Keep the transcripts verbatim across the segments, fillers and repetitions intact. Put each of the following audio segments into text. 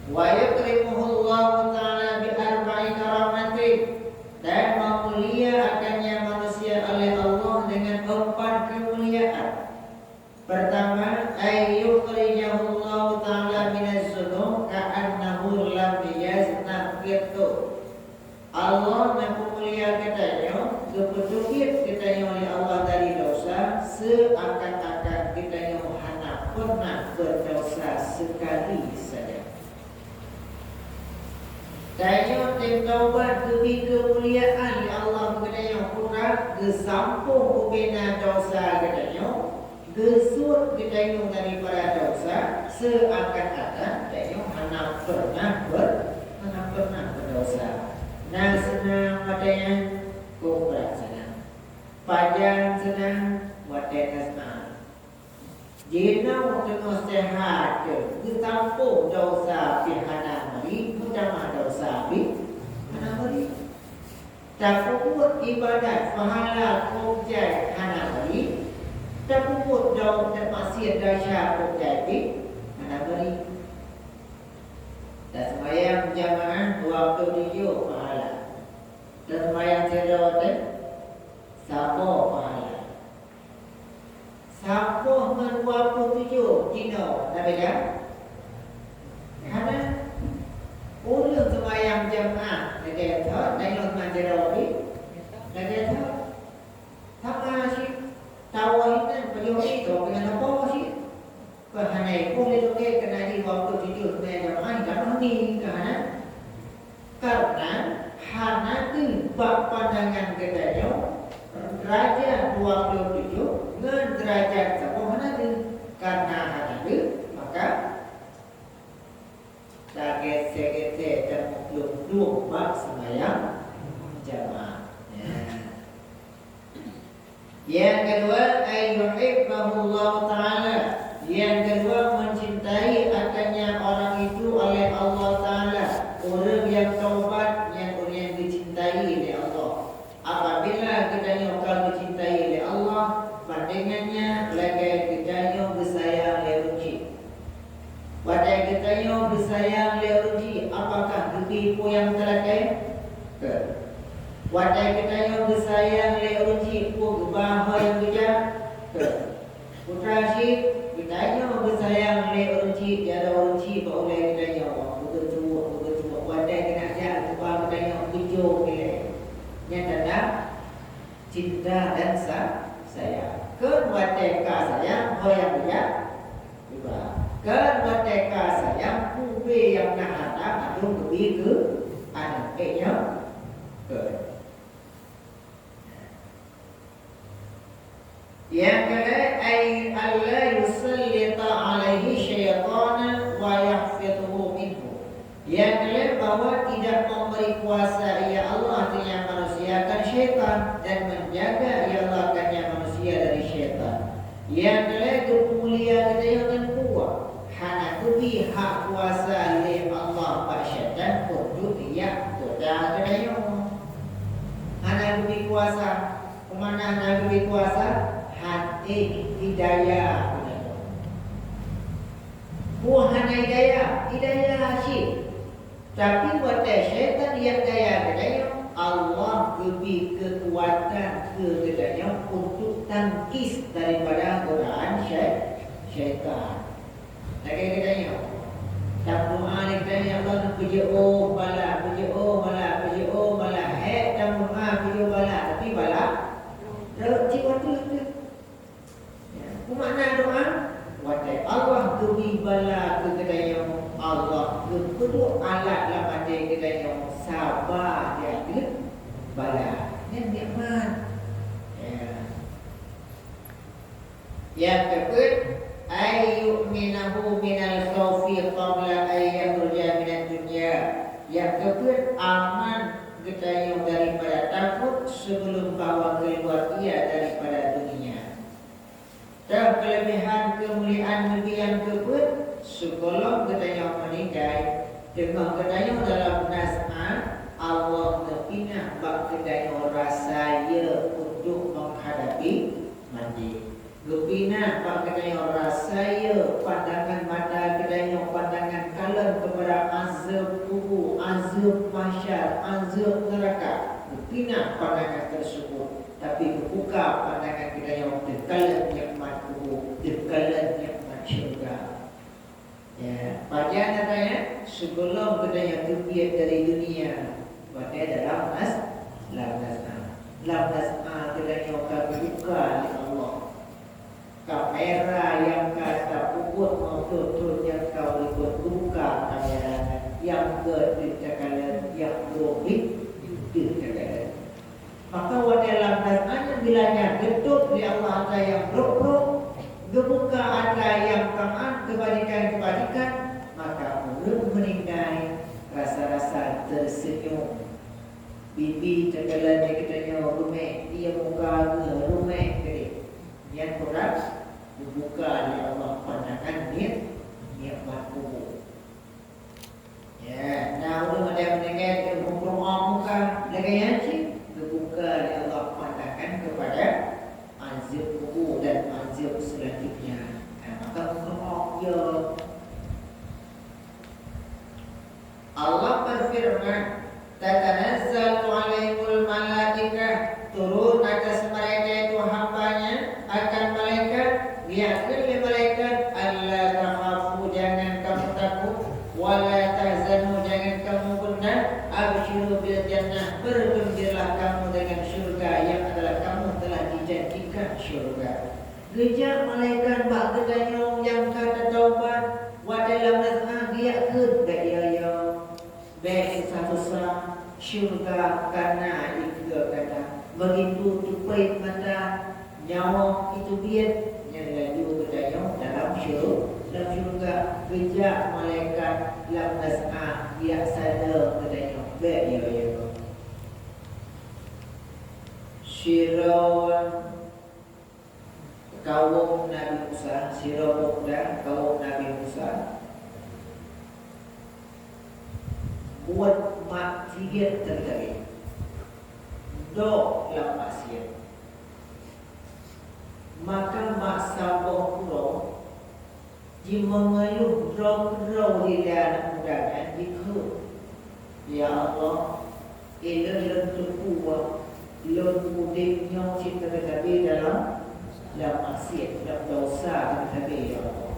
Wa yukrimuhullahu ta'ala bi arba'i karamatin, dan meumulia akannya manusia oleh Allah dengan empat kemuliaan. Pertama, ay yukhrijahullahu ta'ala minaz zunub ka'annahu lam yazna qattu. Allah neupeumulia geutanyoe, geupeuteubiet geutanyoe lé Allah dari dosa, seuakan-akan geutanyoe hana pernah berdosa sekali saja. Tanyoe tem taubat geubri keumuliaan lé Allah keu geutanyoe, pura geusampôh bubena dosa geutanyoe, geusuet geutanyoe daripada dosa, seuakan-akan tanyoe hana pernah ber-, hana pernah berdosa. Na seunang watée nyan, kok brat seunang. Pajan seunang watée na seunang. Jinoe teungoh seuhat keu geusampôh dosa pih hana meuri, meutamah dosa pih hana meuri. Tapeubuet iébadat pahala kok jai hana meuri, tapeubuet dau-, dan maksiat desya kok jai pih hana meuri. Taseumayang jamaah dua ploh tujoh pahala. Taseumayang sidroe teuh saboh pahala. Saboh ngon dua ploh tujoh jinoe na beda? Hana. Ureuëng seumayang jamaah lagée thon, na inong seumayang sidroe pih lagée thon. Sama cit, tawoe hinan pajoh pih tawoe ngon saboh cit. Keuhanai boh lé lagée keunan jih waktu tujoh seumayang jamaah, hana huni keuhanai. Karena hana deuh bak pandangan geutanyoe, derajat dua ploh tujoh ngon derajat saboh hana deuh. Karena hana deuh, maka tagesé-gesé dan meuplong-plong bak seumayang jamaah. Nyan. Nyang keudua, ay yuhibbahullahu ta'ala. Nyang keudua, mencintai akannya orang itu oleh Allah Ta'ala. Ureuëng nyang taubat nyan ureuëng nyang dicintai lé Allah. Apabila geutanyoe ka geucintai lé Allah, bandingannya lagée geutanyoe geusayang lé ureuëng chik. Watée geutanyoe geusayang lé ureuëng chik, apakah geubri peue nyang teulakée? Keu. Watée geutanyoe geusayang lé ureuëng chik, peue geuba ho nyang geujak? Keu. Putra chik, geutanyoe geusayang lé ureuëng chik, jaroe ureuëng chik bak ulée geutanyoe, beugeutuek, beugeutuek. Watée geunak jak geuba geutanyoe geujok ilée. Nyan tanda cinta dan sa-, sayang. Keu watée ka sayang, ho nyang geujak? Geuba. Keu watée ka sayang, peue nyang na hareuta mandum geubri keu aneuk. Ék nyoe? Keu. Nyang keulhée, ay alla yusallita alaihi syaitana wa yahfidhuhu minhu. Nyang keulhée bahwa tidak memberi kuasa ia Allah atas manusia akan syaitan dan menjaga ia Allah akan manusia dari syaitan. Nyang keulhée geupeumulia geutanyoe ngon kuat. Hana geubri hak kuasa lé Allah bak syaitan untuk jak goda geutanyoe. Hana geubri kuasa. Peue makna hana geubri kuasa? Hana hidayah geutanyoe. Peue hana hidayah? Hidayah cit. Tapi watée syaitan jak daya geutanyoe, Allah geubri keukuatan keu geutanyoe untuk tangkis daripada godaan syai-, syaitan. Lagée geutanyoe, tameudoá lé geutanyoe, "Ya Allah, neupeujeuet bala, peujeuet bala, peujeuet bala." Hék tameudoá peujeuet bala, tapi bala rot cit watée teuh. Ya, peue makna doá? Watée Allah geubri bala keu geutanyoe, Allah geupeuduek alat lam até geutanyoe saba di ateueh bala. Nyan nikmat. Ya. Nyang keupeuet, ay yu'minahu minal khaufi qabla ay yakhruja minad dunya. Nyang keupeuet, aman geutanyoe daripada takot sebelum bahwa keuluar ia daripada dunia. Teuh keuleubehan keumuliaan Nabi nyang keupeuet, sigohlom geutanyoe meuninggai, teungoh geutanyoe dalam naz'ah, Allah neupinah bak geutanyoe rasa ye untuk menghadapi maté. Geupinah bak geutanyoe rasa ye pandangan mata geutanyoe, pandangan kalon keupada Pinah pandangan tersebut, tapi geubuka pandangan geutanyoe teukalon nikmat kubu, teukalon nikmat syeuruga. Ya, pajan ata nyan, sigohlom geutanyoe teubiet dari dunia, watèe dalam nas-, lam nas'a. Lam nas'a geutanyoe ka geubuka lé Allah. Kamera nyang ka tapeubuet ngon thon-thon nyang ka likot geubuka kamera nyan, nyang gèt deuh takalon, nyang brôk deuh takalon. Maka watèe lam nas'a nyan bila nyan geutôb lé Allah ata nyang brôk-brôk, geubuka ata nyang tamah keubaikan-keubaikan, maka ureueng meuninggai rasa-rasa teuseunyum. Bibi takalon lé geutanyoe ruméh, ie muka geuh ruméh keudéh. Nyan peugah geubuka lé Allah pandangan nik-, nikmat kubu. Ya, na ureueng ada meuninggai, dia meuru'ab muka, lagèe nyan cit geubuka lé Allah pandangan kepada azab kubu dan azab selanjutnya. Nah, maka meuru'ab, ya. Allah berfirman, "Tatanazzalu 'alaihimul malaikah," turun atas mereka itu hamba-Nya akan malaikat, geuyue kheun lé malaikat, "Alla takhafu, jangan kamu takut, wa la tahzanu, jangan kamu gundah, absyiru bil jannah, bergembiralah kamu dengan syurga yang adalah kamu telah dijanjikan syurga." Geujak malaikat bak geutanyoe nyang ka tataubat, watèe lam nas'a geuyue kheun bèk yo-yo. Bèk susah-susah, syeuruga ka na dikeue gata. Begitu teupeuet mata, nyawa jiteubiet, nyan laju geutanyoe dalam syuru-, dalam syeuruga. Geujak malaikat lam nas'a geujak saleuem geutanyoe, bèk yo-yo. Sidroe kawôm Nabi Musa, sidroe pemuda kawôm Nabi Musa, buet maksiet teuntèe, dok lam maksiet. Maka bak saboh uroe, jimeungeuluh droe keudroe di aneuk muda nyan jikheun, "Ya Allah, ilôn lôn teupeue lôn udép nyoe cit sabe-sabe dalam, lam maksiet, lam desya sabe-sabe, ya Allah.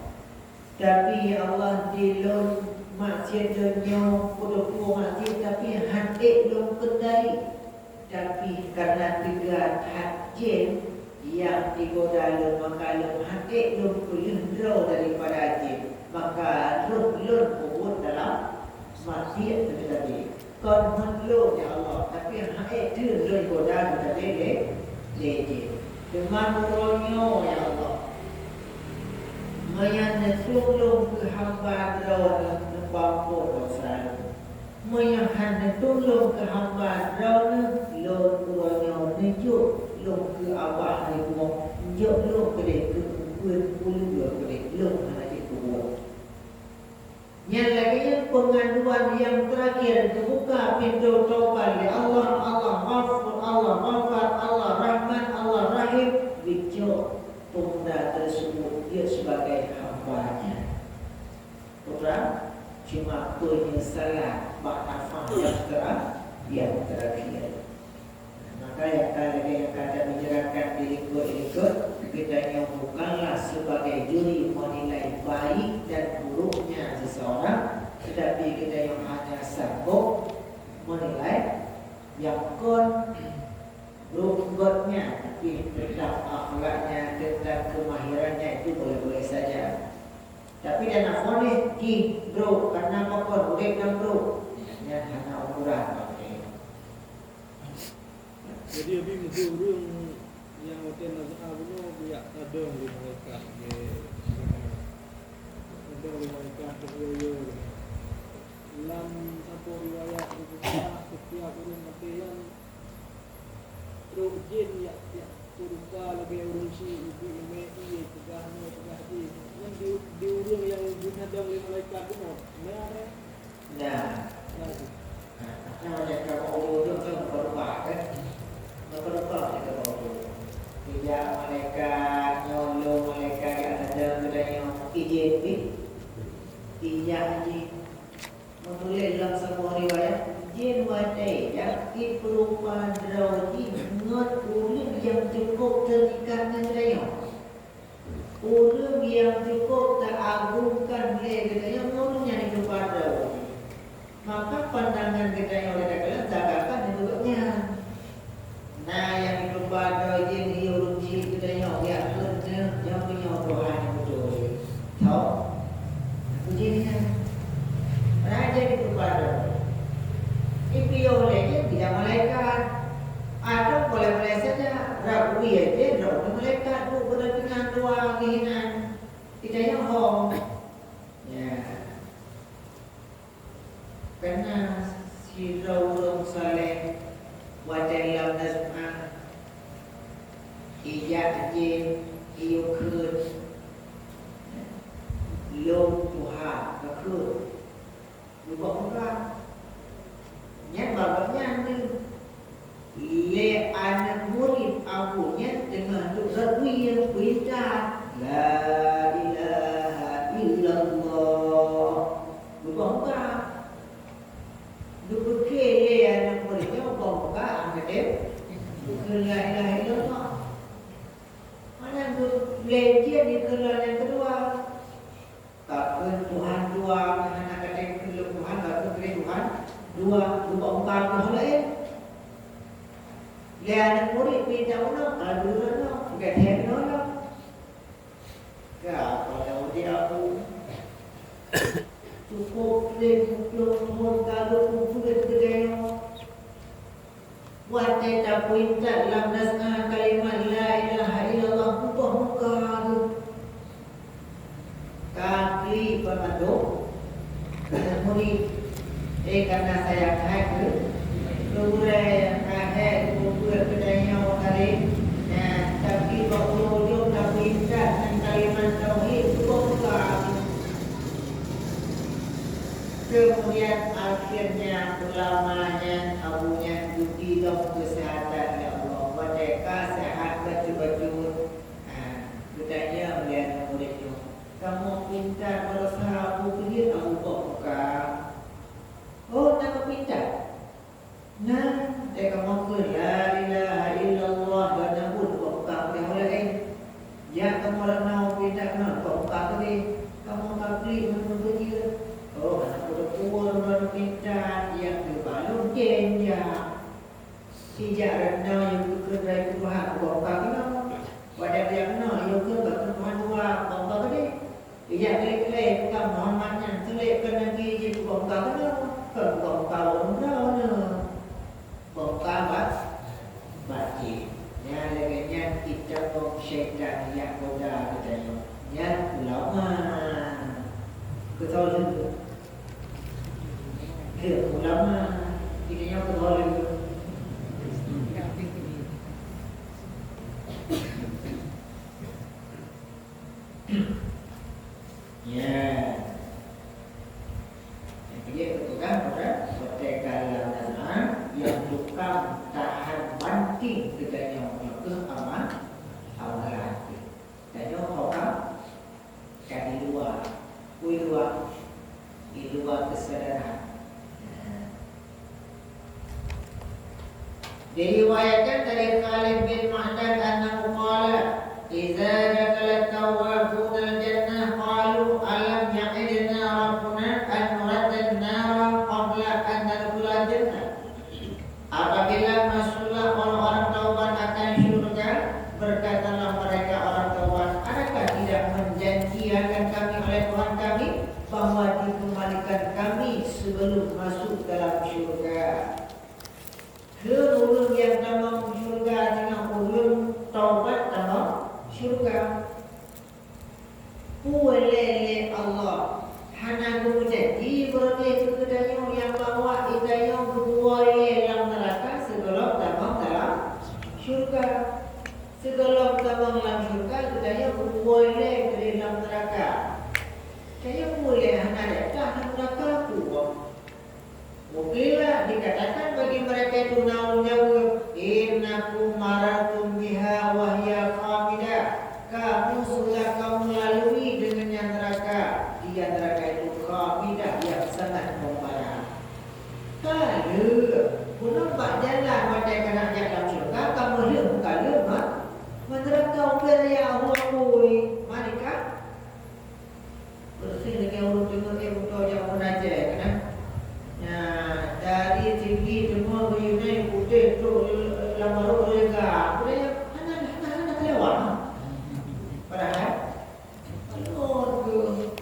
Tapi, ya Allah, di lôn maksiet lôn nyoe, kuteupeu maksiet, tapi han ék lôn keundali." Tapi kareuna teuga that jén nyang jigoda lôn, maka lôn han ék lôn peulheueh droe daripada jén, maka roh lôn peubuet dalam maksiet teuntèe. Kon hon lôn, ya Allah, tapi han ék teuk lôn jigoda teuntèe lé, lé jén. Teuma uroe nyoe, ya Allah, meunyoe neutueng lôn keu hamba Droeneuh, neupeuampôn desya lôn. Meunyoe han neutulông keu hamba Droeneuh, lôn uroe nyoe neujok lôn keu Abah Ribueng, neujok lôn keudeh keu ukeuen peue lôn keudeh, lôn hana jeuet keu buet. Nyan lagèe nyan peungaduan nyang teurakhir geubuka pintoe tobat lé Allah, Allah Ghafur, Allah Ghafar, Allah Rahman, Allah Rahim, geujok peumuda teuseubut jeuet sibagai hamba-Nya. Putra, cuma peunyesalan bak nafah nyang tera-, nyang terakhir. Maka nyang ka lagèe nyang ka tabincangkan di likot-likot, geutanyoe bukanlah sebagai juri menilai baik dan buruknya seseorang, tetapi geutanyoe hanya sanggup menilai nyang kon brok gobnyan, tapi tentang akhlaknya, tentang kemahirannya, itu boleh-boleh saja. Tapi dan na fonis jih brok, karena pakon udép lam brok. Nyan hana ukuran, Pak Kiai. Jadi, Abi, meukeue ureueng nyang watèe naz'ah bunoe geujak tadong lé malaikat, geujak tadong lé malaikat, geuyue-yue. Lam saboh riwayat geupeugah, setiap ureueng maté nyan trok jén yak-yak teurupa lagèe ureueng sie, ibi, imeue, ié, peugah nyoe, peugah jih. Nyan di, di ureueng nyang geutadong lé malaikat bunoe. Nah, nah. Nah. Nah, nah, malaikat bak uroe tu kan meukeureuba, kan? Meukeureuba malaikat bak uroe. Geujak malaikat nyoe, lôn malaikat nyang tadong geutanyoe, ijén pih. Ijak jih. Meutuléh lam saboh riwayat, jén watée jak ipeurupa droe jih ngon ureuëng nyang cukôp teuikat ngon geutanyoe. Ureuëng nyang cukôp teuagongkan lé geutanyoe ngon ureuëng nyang ipeurupa droe jih. Maka pandangan geutanyoe lé takalon tagakan nibak nyan. Na nyang ipeurupa droe jih, ureuëng chik geutanyoe, jak keuneuk nyoe meunyoe Tuhan nyang beutôi. Tho, puji nyan. Raja ipeurupa droe. Ipiôh lé jih bijak malaikat. Atau boleh-boleh saja, rab wie jih droe malaikat, bu beureutingan dua geuh inan. Geutanyoe hom. Ya. Kana sidroe ureuëng saleh watée lam Naz'an, ijak jén iyue kheun, "Lôn Tuhan, ka kheun." Geubak peugah. Nyan bak gobnyan deuh. Lé aneuk murit Abu nyan teungoh duek rot wie, peuintat, "La ilaha illallah." Geubongka. Geupeuke lé aneuk murit nyoe bongka, ah, meudeh. Keu la ilaha illallah. Mana geulé jeuet dikeue lôn nyang keudua. Ka kheun Tuhan dua, hana ka kheun lé Tuhan, ka kheun lé Tuhan dua, geubongka keu laén. Lé aneuk murit pinta unoe, ka geulôn nyoe, ka thèe keunoe lom. Ka pada uji aku. Cukup lé peuet plôh thon ka lôn peubuet keu tanyoe. Watée tapeuintat lam Naz'an kalimat la ilaha illallah, ubah muka geuh. Ka klik ban mandum murit. Eh, kana sayang hai keu, keu gurée nyang ka hék geupeubuet keu tanyoe tadi. Nah, tapi bak uroe ujong tapeuintat ngon kalimat tauhid, ubah muka geuh. Keumudian, akhirnya ulama nyan, Abu nyan geubi lom keuseuhatan lé Allah. Watée ka seuhat bacut-bacut, ha, geutanyong lé aneuk murit nyoe, "Kamoe pinta baroesa Abu keu jeuet Abu bak muka?" "Oh, na kapeupinta?" Nah, eh, kamoe kheun la ilaha illallah, dan nyang buet bak muka keudeh laén. Jak kamoe reunoe pinta keunoe bak muka keudeh. Kamoe ka klik ngon meukeujeuet. Oh, hana peue-peue droeneuh pinta, nyang teubalon jén jak. Sijak reunoe yue keukeue rai Tuhan bak muka keunoe. Watée jak keunoe yue keukeue bak Tuhan dua bak muka keudeh. Ijak gleh-gleh peugah Muhammad nyan, seulek keu Nabi jih peugah muka keunoe, kon peugah muka ureueng droeneuh. Peugah muka bat-, batin. Nyan lagée nyan kitab syaitan nyang goda geutanyoe. Nyan ulama. Keu tho lheueh. Keu ulama. Geutanyoe keu tho lheueh. Ya. Nyang keujeuet geupeugah, watée ka lam Naz'an, nyang tukang tahan banting geutanyoe nyoe keuh ama-, amalan. Tanyoe ho ka, ka di luwa. Ui luwa, di luwa keusadaran. Nah. Diriwayatkan dari Khalid bin Ma'dan annahu qala, "Idza dakhala tawwabunal jannah qalu, alam ya'idna rabbuna an nuraddan nara qabla an nadkhulal jannah?" Apabila masuklah orang-orang taubat akan syurga, berkatalah mereka orang taubat, "Adakah tidak menjanjiakan kami oleh Tuhan kami bahwa dikembalikan kami sebelum masuk dalam syurga?" Kheun ureueng nyang tamong syeuruga singoh ureueng taubat tamong syeuruga. Peue lé lé Allah hana geumeujanji beureuti keu geutanyoe nyang bahwa geutanyoe geubuwöe lé lam neuraka sigohlom tamong dalam syeuruga. Sigohlom tamong lam syeuruga, geutanyoe geubuwöe lé keudeh lam neuraka. Tanyoe peue lé hana deuh that lam neuraka, peue? Wa qila, dikatakan bagi mereka itu, naun jaweueb, "Innakum marartum biha wa hiya khamidah." Kamu sudah kamu lalui dengan yang neraka, dia neraka itu khamidah, yang sangat membara. Bunoe bak jalan watèe ka nak jak lam syeuruga, ka meuhleueh muka leueh ma-, meunuraka ubé raya ahua bui. Malaikat beureuséh lagèe ureueng teungoh ék beutoe jak u Aceh, kan? Nah, dari segi teuma geuyue putéh trok lam barô lega. Budaya hana, hana, hana keulewat. Padahai Lôn keuh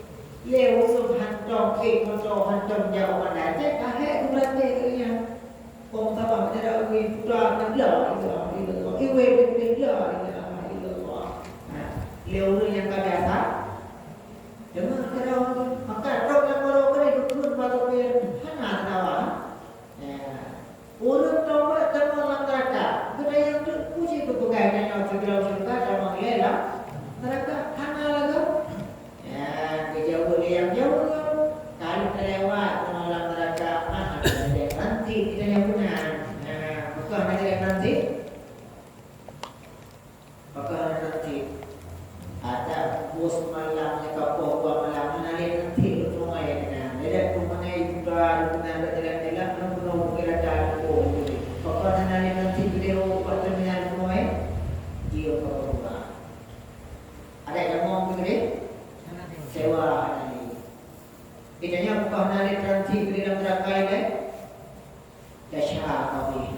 lé ulôn hantom ék moto hantom jak u Banda Aceh, ka hék geuratéh keu nyan. Kong saban meunyoe ui putra nyan, la ilaha illallah, iwé pih la ilaha illallah. Nah, lé ureueng nyang ka biasa deungon cara ureueng, maka trok lam barô keudéh geukheun bak toke hana teunawa. Ya. Ureueng taubat teuma lam neuraka. Geutanyoe teuk puji keupeugah tanyoe sigohlom syeuruga tamong ilèe lam neuraka. Hana lagèe. Ya, geujaweueb lé nyang jaweueb. Ka lheueh teulewat keunoe lam neuraka, ah, hana jadi transit geutanyoe meunan. Ya, beutôi hana jadi transit. Pakon hana cit. Ada bos malam nyang ka poh dua malam, hana lé nanti lôn peurumoh ayah keunan. Lé dak peurumoh ayah buka, lôn keunan bak jalan-jalan, lôn bunoe bukit rata lôn poh lôn tuli. Pakon hana lé nanti bideu bak terminal peurumoh ayah, jiyue ka peurumoh. Ada nyang mau bukit gede? Sewa hana lé. Kita nyan bukan hana lé transit bideu dalam terakai deh. Dasya kabeh.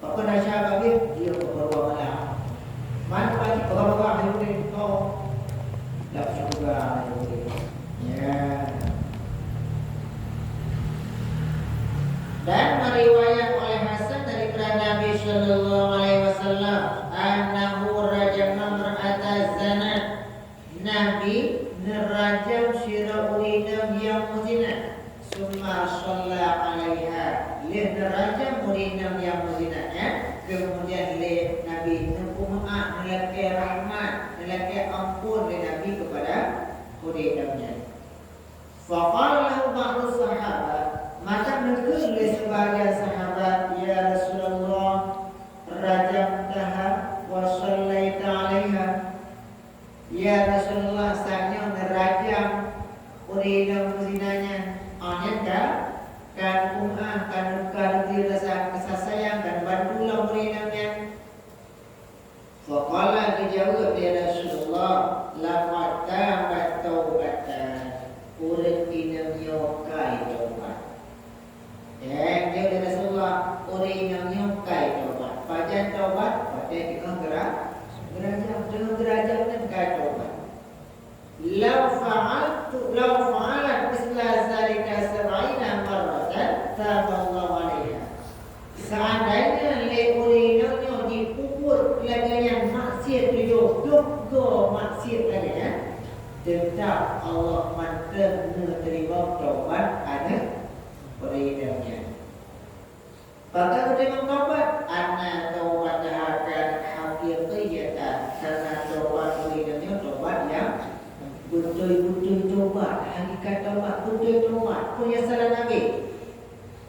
Pakon dasya kabeh? Jiyue keu dua malam. Man pagi peugah-peugah hai udeb, oh, lam syeuruga hai udeb. Ya. Dan meriwayat oleh Hasan daripada Nabi sallallahu alaihi wasallam, annahu rajama imra'atan zanat. Nabi neurajam sidroe ureueng inong nyang meuzina, summa shalla 'alaiha, lheueh neurajam ureueng inong nyang meuzina nyan, keumudian lé Nabi neupeumeu'ah, neulakèe rahmat, neulakèe amphon lé Nabi keupada ureueng inong nyan. Faqala lahu ba'du sahabat, maka neukheun lé seubahagian sahabat, "Ya Rasulullah, rajamtaha wa shallaita 'alaiha." Ya Rasulullah, saat nyoe neurajam ureueng inong meuzina nyan, oh, nyan ka, ka neupeu'ah, ka neuka, ka neubri rasa kasih sayang, ka neubantu lom ureueng inong nyan. Faqala, geujaweueb lé Rasulullah, "Laqad tabat taubatan." Ureueng inong nyoe ka taubat. Dan jaweueb lé Rasulullah, ureueng inong nyoe ka taubat. Pajan taubat? Watèe teungoh geura-, geurajam, teungoh geurajam nyan ka taubat. "Lau fa'altu, lau fa'alat misla zalika sab'ina marratan, taballahu 'alaiha." Seandainya lé ureueng inong nyoe jipeubuet lagèe nyan maksiet tujoh ploh goe maksiet lagèe nyan, teutap Allah mantong neuteurimong taubat aneuk ureueng inong nyan. Pakon geuteurimong taubat? Anna taubataha kanat haqiqiyatan, karena taubat ureueng inong nyoe taubat nyang beutôi-beutôi taubat, hakikat taubat, beutôi taubat, penyesalan habéh.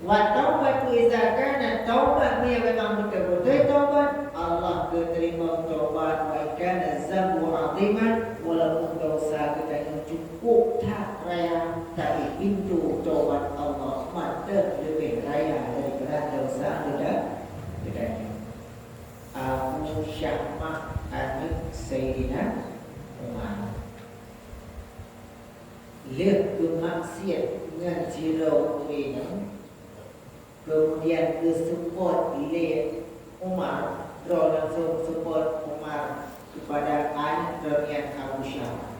Wa taubatu idza kanat, taubat meunyo memang beutôi-beutôi taubat, Allah geuteurimong taubat, wa in kana dzambu 'aziman, walaupun desya geutanyoe cukup that raya, tapi pintoe taubat Allah mantong leubeh raya daripada desya geuta-, geutanyoe. Abu Syamah aneuk Saidina Umar. Lheueh geumaksiet ngon sidroe ureueng inong, keumudian geuseupôt lé Umar, droe langsong seupôt Umar keupada aneuk droe nyan Abu Syamah.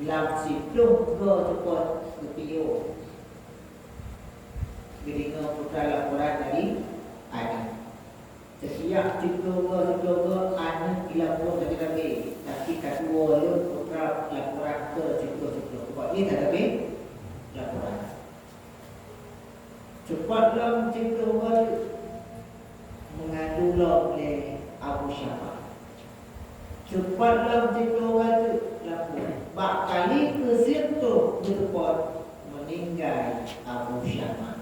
Lam siploh goe seupôt geupiôh, geudeungoe peue laporan dari aneuk. Setiap siploh goe, siploh goe aneuk jilapor sabe-sabe, tapi ka tuwoe lôn peugah laporan keu siploh-siploh. Sabab jih sabe-sabe laporan. Seupôt lom siploh goe teuk meungadu lom lé Abu Syamah. Seupôt lom siploh goe teuk lapor. Bak kali keu siplôh geuseupôt meuninggai Abu Syamah.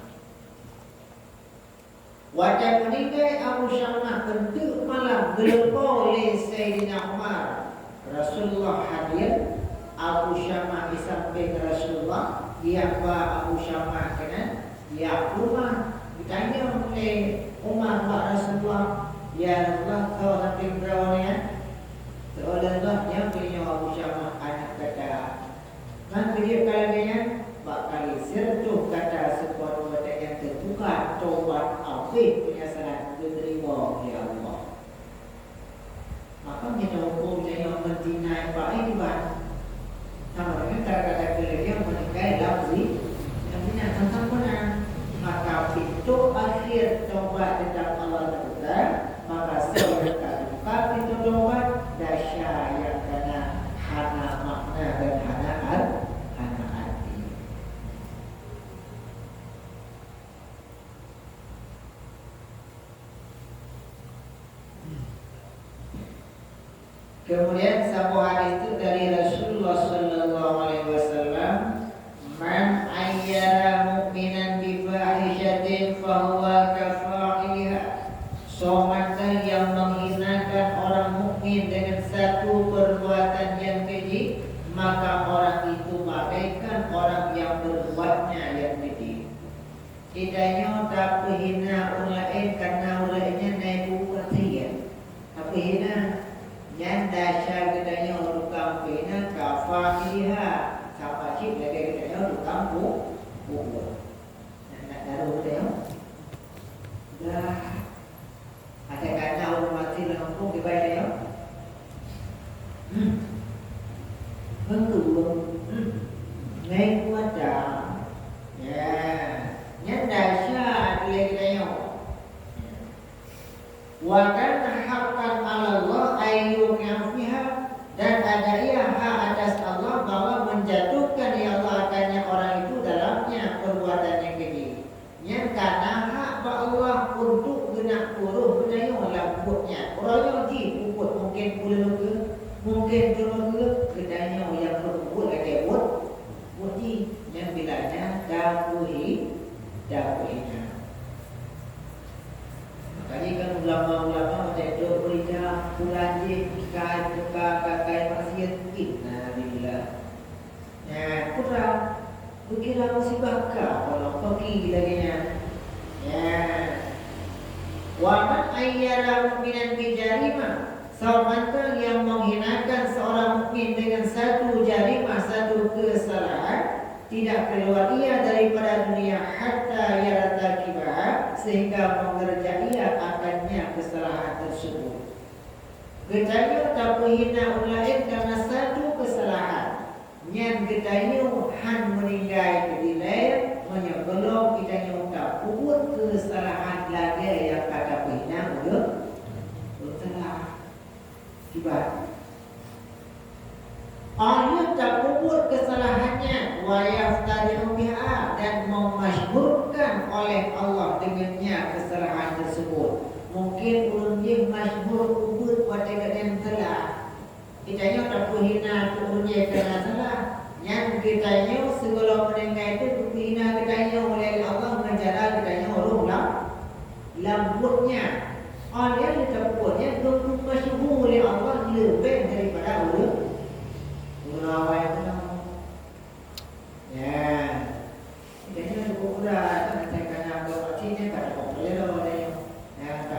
Watèe meuninggai Abu Syamah, keuneuk malam geuleupo lé Saidina Umar, Rasulullah hadir, Abu Syamah di sampéng Rasulullah, geujak ba Abu Syamah keunan, Siap Umar, geutanyong lé Umar bak Rasulullah, "Ya Rasulullah, soe sampéng droeneuh nyan?" Seolah-olah nyan geutanyoe Abu Syamah aneuk gata. Ngon keujeuet ka lagée nyan, bak kali sireutôh gata seupôt watée nyan teubuka tobat abéh peunyesalan geuteurimong lé Allah. Maka meunyoe huköm tanyoe meuzina bak iban, sama deungon kata-kata keuleubiyang meuninggai lam zi-, lam zina. Teuntang meunan, maka pintoe akhé tobat teutab Allah teubuka, maka seureuta teubuka pintoe tobat, desya nyang kana hana makna dan hana ar-, hana arti. Kemudian saboh hadis tu dari Rasulullah sallallahu alaihi wasallam, "Man ayyara mu'minan bi fahishatin fahuwa kafa'iliha." Soe mantong nyang menghinakan orang mukmin dengan satu perbuatan yang keji, maka orang itu bagaikan orang yang berbuatnya yang keji. Geutanyoe tapeuhina ureuëng laén kareuna ureuëng laén nyan na nyang peubuet maksiet. Tapeuhina, nyan desya geutanyoe tukang peuhina kafa'iliha, sama cit lagée geutanyoe tukang pu-, peubuet. Nyan na daru geutanyoe. Dah. Ada kata ureuëng mati lam gampông dibai tanyoe? Hmm. Beutôi. Hmm. Ngai kuasa. Ya. Nyan desya lé geutanyoe. Wa kana haqqan 'alallah an yuqi'a fiha, dan ada ia hak atas Allah bahwa menjatuhkan ya Allah akannya orang itu dalamnya perbuatan yang keji. Nyan ka na hak bak Allah untuk geunak peuroh geutanyoe lam buet nyan. Uroe nyoe jih peubuet mungken peue lôn keu, mungken droe keu, geutanyoe nyang rhot peubuet lagée buet, buet jih. Nyan bila nyan tapeuhi-, tapeuhina. Makajih kan ulama-ulama watée trok beurita, pulan jih ka, ka, ka, ka maksiet, innalillah. Nyan, peue, peukira musibah ka, peuki lagée nyan. Nyan. Wa man ayyara mu'minan bi jarimah, soe mantong nyang menghinakan seorang mukmin dengan satu jarimah, satu kesalahan, tidak keluar ia daripada dunia hatta yartakibaha, sehingga mengerjai ia akannya kesalahan tersebut. Geutanyoe tapeuhina ureuëng laén kareuna satu keusalahan, nyan geutanyoe han meuninggai teudilée meunyoe gohlom geutanyoe tapeubuet keusalahan lagée nyang ka tapeuhina ureuëng, ureuëng salah. Kiban. Allah tapeubuet keusalahan nyan, wa yaftadihu biha, dan meumasyhurkan oleh Allah deungon nya keusalahan tersebut. Mungkin ureuëng jih masyhur ubeuet watée gobnyan salah. Geutanyoe tapeuhina keu ureuëng jih kana salah. Nyan geutanyoe sigohlom meuninggai teuk geupeuhina geutanyoe ulée Allah ngon cara geutanyoe rhom lam, lam buet nyan. Óh lheueh tapeubuet nyan geupeumasyhur lé Allah leubeh daripada ureuëng, ureuëng awai meunoe. Nyan. Geutanyoe leubeh mudah, asai kana buet maksiet nyan ka tapeupuléh lom geutanyoe. Nyan ka,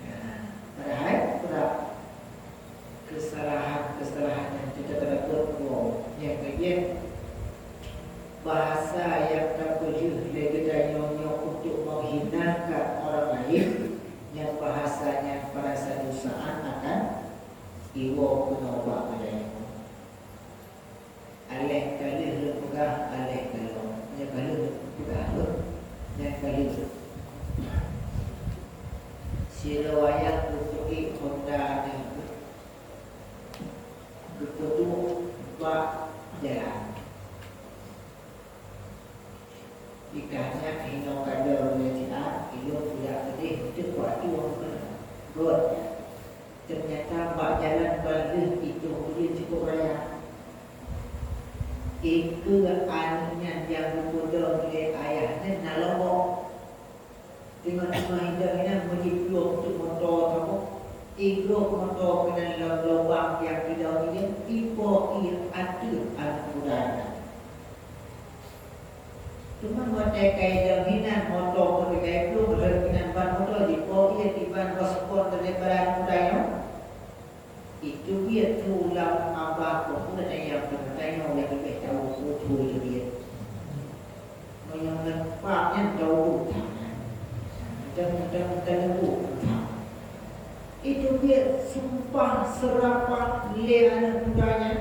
nyan. Padahai, padahai keusalahan-keusalahan nyang teutateupeue nyang keujeuet bahasa nyang tapeujeuet lé geutanyoe nyoe untuk menghinakan orang lain, nyang bahasa nyan pada satu saat akan iwoe keunoe bak geutanyoe. Aleh ka lheueh lôn peugah, aleh ka lôn, nyang ka lheueh lôn peugah, nyang ka lheueh. Sidroe wayang geupeuék honda nyan geupeuduek bak jalan. Dikah nyan hinoe ka lheueh lé siat, ilôn kujak keudeh teuk bak tueng keunoe. Gét nyan. Teunyata bak jalan ban lheueh itong ulôn cukôp raya. Ikeue aneuk nyan nyang geupeudong lé ayah nyan na lobong. Teungoh-teungoh idong nyan meujiplueng teuk moto saboh. Igrôp moto keunan lam lubang nyang idong nyan, ipo ié ateueh aneuk muda nyan. Teuma watèe ka ilong hinan moto, watèe ka iplueng rhot hinan ban moto, jipo ié diban respon daripada muda nyoe. Itu biet su lam abah keu muda nyang peunatai nyoe nyang leubeh tahu peue itu biet. Meunyoe ngon pap nyan tahu that. Teuntang-teuntang tahu that. Itu biet sumpah seurapah lé aneuk muda nyan.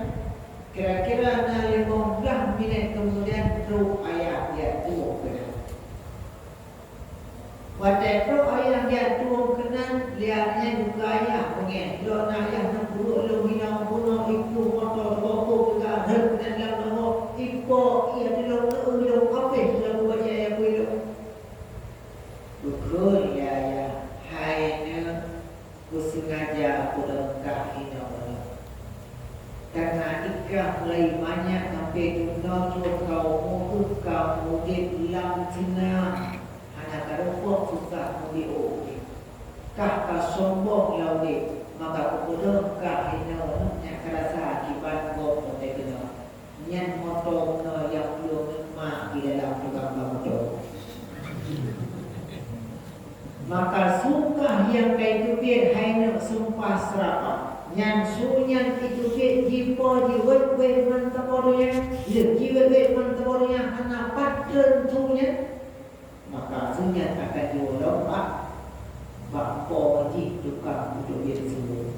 Kira-kira na limong blaih minét keumudian trok ayah jak tuwöng keunan. Watèe trok ayah jak tuwöng keunan, lé ayah nyan geupeugah, "Ayah, beungéh, lôn ayah nyoe peuruek lôn hinoe bunoe, iplueng moto teugoh peuet teuka rhot keunan lam leumo, ipo ié lôn neueu lôn habéh lôn bajèe nyang bri lôn." Geukheun lé ayah, "Hai neuk, kusengaja peudong kah hinoe nyoe. Karena ikah mulai manyak sampai teunoe, cuma kau mukheueh ka udép lam seunang, hana ka rumpok susah mubiôh udép. Kah ka sombong lam udép, maka kupeudong kah hinoe nyoe nyang ka rasa akibat gob watèe keunoe." Nyan moto bunoe nyang plueng ngon mak di dalam tukang ba moto. Maka su kah nyang ka iteubiet hai neuk sumpah seurapah. Nyan su nyan iteubiet jipo jiwét-wét ngon saboh donya, lheueh jiwét-wét ngon saboh donya hana patrön su nyan. Maka su nyan akan jiwoe lom bak, bak po jih tukang peuteubiet su.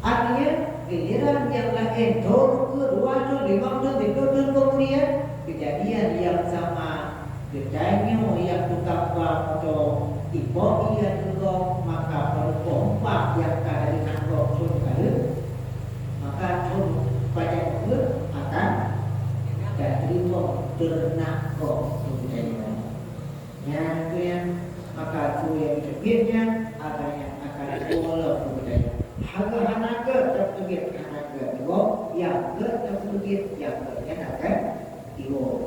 Artinya, giliran nyang laén thon, keudua thon, limong thon, siplôh thon keumudian, keujadian nyang sama, geutanyoe nyang tukang ba moto, ipo ié teugoh, maka peurumpok bak nyang ka dari nanggroe thon ka lheueh, maka thon pajan peuet akan tateurimong teureunah gob keu geutanyoe. Nyan keuh nyan, maka su nyang geuteubiet nyan, akan nyan akan geuwoe lom keu geutanyoe. Hana, hana gèt teubiet, hana gèt teugoh, nyang gèt teubiet, nyang gèt nyan akan iwoe.